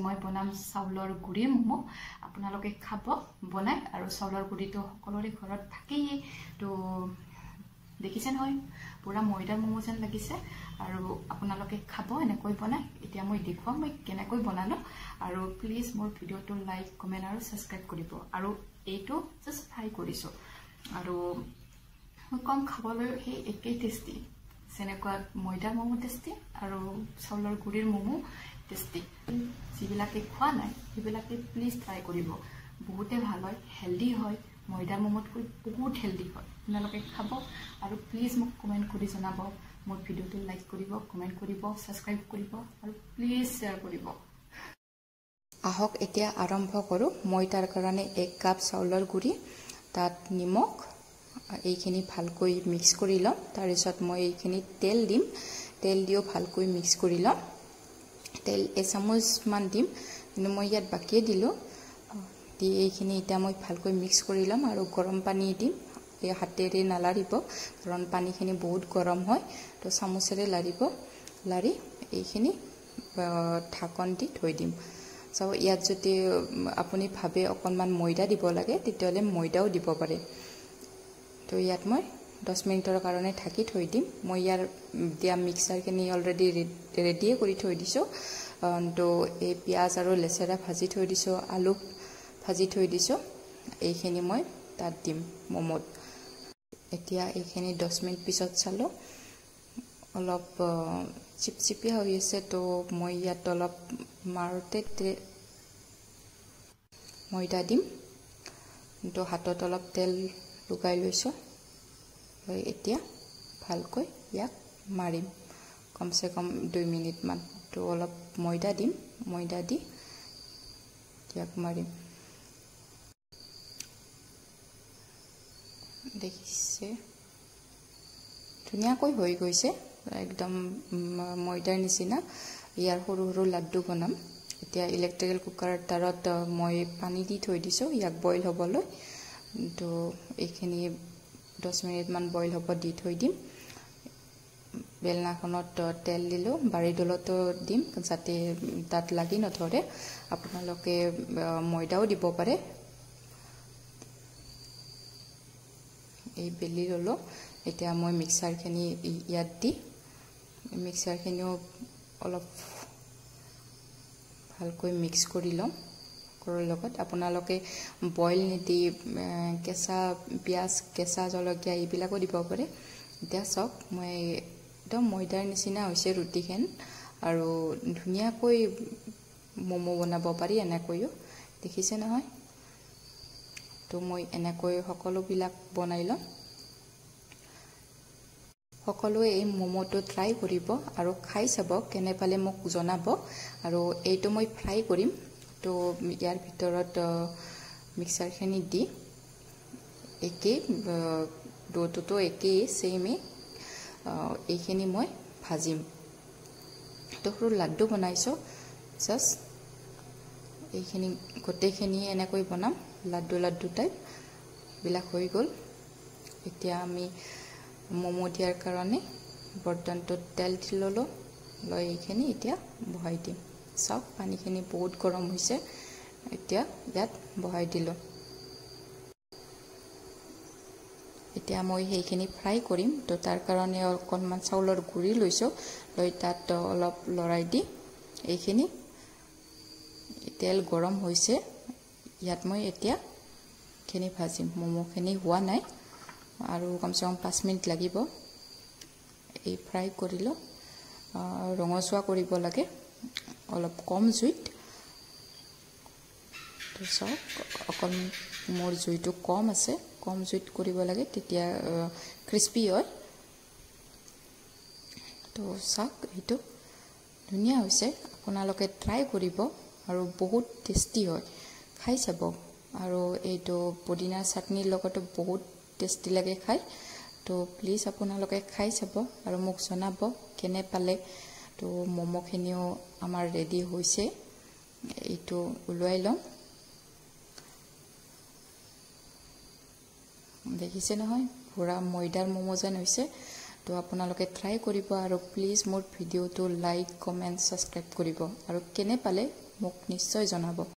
মই বনাম চাউলৰ গুড়িৰ ম'ম'। আপোনালোকে খাব বনাই। আৰু চাউলৰ গুড়িটো সকলোৰে ঘৰত থাকেই। তো দেখিছে নহয়, পূৰা ময়দাৰ ম'ম' যেন লাগিছে। আৰু আপোনালোকে খাব এনেকৈ বনাই। এতিয়া মই দেখুৱাম মই কেনেকৈ বনালোঁ। আৰু প্লিজ মোৰ ভিডিঅ'টো লাইক, কমেণ্ট আৰু ছাবস্ক্ৰাইব কৰিব। আৰু এইটো জাষ্ট ফ্ৰাই কৰিছোঁ আৰু মই কম খাবলৈ সেই একেই টেষ্টি, যেনেকুৱা ময়দাৰ ম'ম' টেষ্টি আৰু চাউলৰ গুড়িৰ ম'ম' টেষ্টি। যিবিলাকে খোৱা নাই সেইবিলাকে প্লিজ ট্ৰাই কৰিব, বহুতে ভাল হয়, হেল্ডি হয়, ময়দাৰ ম'ম'তকৈ বহুত হেল্ডি হয়। আপোনালোকে খাব আৰু প্লিজ মোক কমেণ্ট কৰি জনাব। মোৰ ভিডিঅ'টো লাইক কৰিব, কমেণ্ট কৰিব, ছাবস্ক্ৰাইব কৰিব আৰু প্লিজ শ্বেয়াৰ কৰিব। আহক এতিয়া আৰম্ভ কৰোঁ। মই তাৰ কাৰণে 1 কাপ চাউলৰ গুড়ি, তাত নিমখ, এইখিনি ভালকৈ মিক্স কৰি ল'ম। তাৰপিছত মই এইখিনি তেল দিম। তেল দিও ভালকৈ মিক্স কৰি ল'ম। তেল এচামুচমান দিম, কিন্তু মই ইয়াত বাকীয়ে দিলোঁ। দি এইখিনি এতিয়া মই ভালকৈ মিক্স কৰি ল'ম আৰু গৰম পানী দিম। এই হাতেৰে নালাৰিব, কাৰণ পানীখিনি বহুত গৰম হয়। তো চামুচেৰে লাৰিব। লাৰি এইখিনি ঢাকন দি থৈ দিম। চাব, ইয়াত যদি আপুনি ভাবে অকণমান ময়দা দিব লাগে, তেতিয়াহ'লে ময়দাও দিব পাৰে। তো ইয়াত মই 10 মিনিটৰ কাৰণে ঢাকি থৈ দিম। মই ইয়াৰ দিয়া মিক্সাৰখিনি অলৰেডি ৰেডিয়ে কৰি থৈ দিছোঁ। তো এই পিঁয়াজ আৰু লেচেৰা ভাজি থৈ দিছোঁ, আলু ভাজি থৈ দিছোঁ। এইখিনি মই তাত দিম ম'ম'ত। এতিয়া এইখিনি 10 মিনিট পিছত চালোঁ, অলপ চিপচিপীয়া হৈ আছে। তো মই ইয়াত অলপ মাৰোঁতে ময়দা দিম। তো হাতত অলপ তেল লগাই লৈছোঁ। এতিয়া ভালকৈ ইয়াক মাৰিম কমচে কম 2 মিনিটমান। তো অলপ ময়দা দিম, ময়দা দি ইয়াক মাৰিম। দেখিছে, ধুনীয়াকৈ হৈ গৈছে, একদম ময়দাৰ নিচিনা। ইয়াৰ সৰু সৰু লাড্ডু বনাম। এতিয়া ইলেক্ট্ৰিকেল কুকাৰৰ তাৰত মই পানী দি থৈ দিছোঁ ইয়াক বইল হ'বলৈ। তো এইখিনি 10 মিনিটমান বইল হ'ব দি থৈ দিম। বেলনাখনত তেল দিলোঁ, বাৰীডলতো দিম যাতে তাত লাগি নধৰে। আপোনালোকে ময়দাও দিব পাৰে। এই বেলি ল'লোঁ। এতিয়া মই মিক্সাৰখিনি ইয়াত দি মিক্সাৰখিনিও অলপ ভালকৈ মিক্স কৰি ল'ম সকলোৰ লগত। আপোনালোকে বইল নিদি কেঁচা পিঁয়াজ, কেঁচা জলকীয়া এইবিলাকো দিব পাৰে। এতিয়া চাওক, মই একদম ময়দাৰ নিচিনা হৈছে ৰুটিখন আৰু ধুনীয়াকৈ ম'ম' বনাব পাৰি এনেকৈও। দেখিছে নহয়? তো মই এনেকৈ সকলোবিলাক বনাই ল'ম। সকলোৱে এই ম'ম'টো ট্ৰাই কৰিব আৰু খাই চাব, কেনে পালে মোক জনাব। আৰু এইটো মই ফ্ৰাই কৰিম। তো ইয়াৰ ভিতৰত মিক্সাৰখিনি দি একেই, ড'টোতো একেই, ছেইমেই। এইখিনি মই ভাজিম। তো সৰু লাড্ডু বনাইছোঁ জাষ্ট। এইখিনি গোটেইখিনি এনেকৈ বনাম, লাড্ডু লাড্ডু টাইপ বিলাক হৈ গ'ল। এতিয়া আমি ম'ম' দিয়াৰ কাৰণে বৰ্তনটোত তেল দি ল'লোঁ, লৈ এইখিনি এতিয়া বহাই দিম। চাওক, পানীখিনি বহুত গৰম হৈছে। এতিয়া ইয়াত বহাই দিলোঁ। এতিয়া মই সেইখিনি ফ্ৰাই কৰিম। তো তাৰ কাৰণে অকণমান চাউলৰ গুড়ি লৈছোঁ, লৈ তাত অলপ লৰাই দি এইখিনি তেল গৰম হৈছে। ইয়াত মই এতিয়া এইখিনি ভাজিম। ম'ম'খিনি হোৱা নাই আৰু কমচে কম 5 মিনিট লাগিব। এই ফ্ৰাই কৰিলোঁ। ৰঙচুৱা কৰিব লাগে অলপ কম জুইত। তো চাওক, অকণ মোৰ জুইটো কম আছে, কম জুইত কৰিব লাগে, তেতিয়া ক্ৰিস্পি হয়। তো চাওক, এইটো ধুনীয়া হৈছে। আপোনালোকে ট্ৰাই কৰিব আৰু বহুত টেষ্টি হয়, খাই চাব। আৰু এইটো পদিনা চাটনিৰ লগতো বহুত টেষ্টি লাগে খাই। তো প্লিজ আপোনালোকে খাই চাব আৰু মোক জনাব কেনে পালে। তো ম'ম'খিনিও আমাৰ ৰেডি হৈছে, এইটো ওলোৱাই ল'ম। দেখিছে নহয়, পূৰা ময়দাৰ ম'ম' যেন হৈছে। তো আপোনালোকে ট্ৰাই কৰিব আৰু প্লিজ মোৰ ভিডিঅ'টো লাইক, কমেণ্ট, ছাবস্ক্ৰাইব কৰিব আৰু কেনে পালে মোক নিশ্চয় জনাব।